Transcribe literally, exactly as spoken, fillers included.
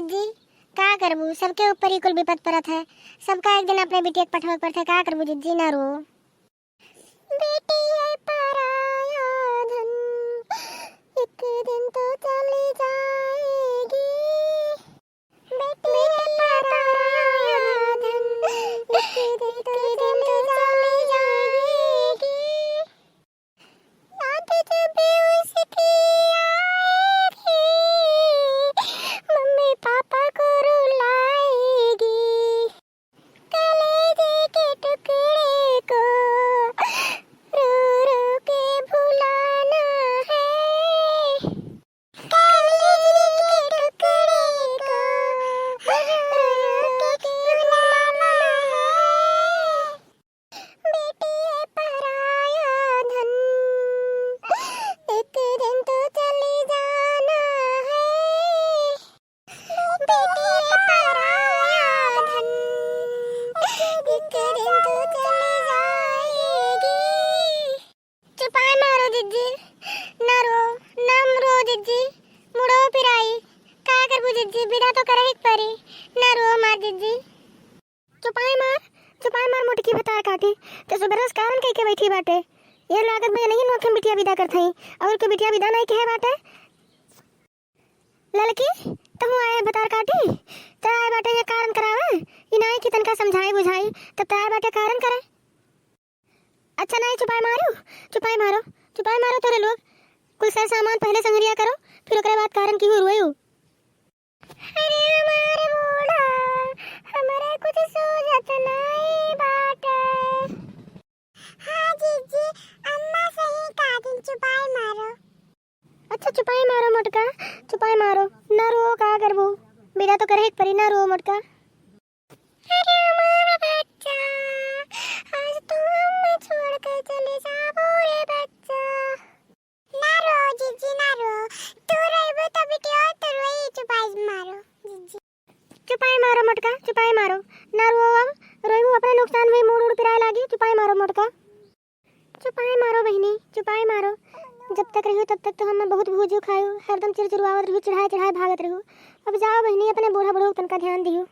जी, का करबू, सबके ऊपर ही कुल विपत परत है, सबका एक दिन अपने बिटिया के पठवे के परत है, का करबू जिज्जी, ना रो। बेटी है पराया धन, एक दिन तो चली जाएगी। बेटी है पराया धन, एक दिन तो चली जाएगी। याद जब उसकी आएगी, मम्मी पापा को रुलाएगी। कलेजे के टुकड़े को रो रो के भुलाना है। कलेजे के टुकड़े को रो रो के भुलाना है। बेटी है पराया धन, एक दिन तो चली जाना है। बेटी है पराया धन, एक दिन तो चली जाएगी। चुपाई मारो जिज्जी, ना रो, ना रो जिज्जी, मुड़ो पिराई, का करबू जिज्जी, विदा तो करही के परी, ना रो मार जिज्जी। चुपाई मार, चुपाई मार मोटकी भतार काटी। ते सुबेरे से कारण कइके बैठी बाटे। ये लागत बा नहीं नोखे बिटिया विदा करत हई। और के बिटिया विदा नहीं कहे बाटे। ललकी, तहु आए भतार काटी। ते आए बाटे ये कारण करावे। ई नाई कि तनका समझाई बुझाई। तब ते आए बाटे कारण करे। अच्छा नाई चुपाई मारू, चुपाई मारो, चुपाई मारो तोरे लोग। कुल सर सामान पहले संगरिया करो, फिर ओकरे बाद कारण की हुई रोयू। अरे हमार बूढ़ा, हमरे कुछ सूझत नाई बाटे। हाँ जिज्जी, अम्मा सही कहा दिन, चुपाई मारो। अच्छा चुपाई मारो मोटका, चुपाई मारो, ना रो का करबू, विदा तो करही के परी, ना रो मोटका। अरे हमारा बच्चा, आज तू हमें छोड़ के चले जाबो रे बच्चा। ना रो जिज्जी, ना रो। तू रोइबू तो बिटिया तो रोई, चुपाई मारो जिज्जी। चुपाई मारो मोटका, चुपाई मारो। ना रो अब, रोइबू अपने नुकसान में मूड़ उड़ पिराए लागी, चुपाई मारो मोटका। चुपाई मारो बहिनी, चुपाई मारो। जब तक रहियो तब तक तो हमें बहुत भूजू खायो, हरदम चिरचिरवावत रहियो, चिढ़ाए चिढ़ाए भागत रहियो। अब जाओ बहिनी, अपने बूढ़ा बुढ़ऊ तनका ध्यान दियो।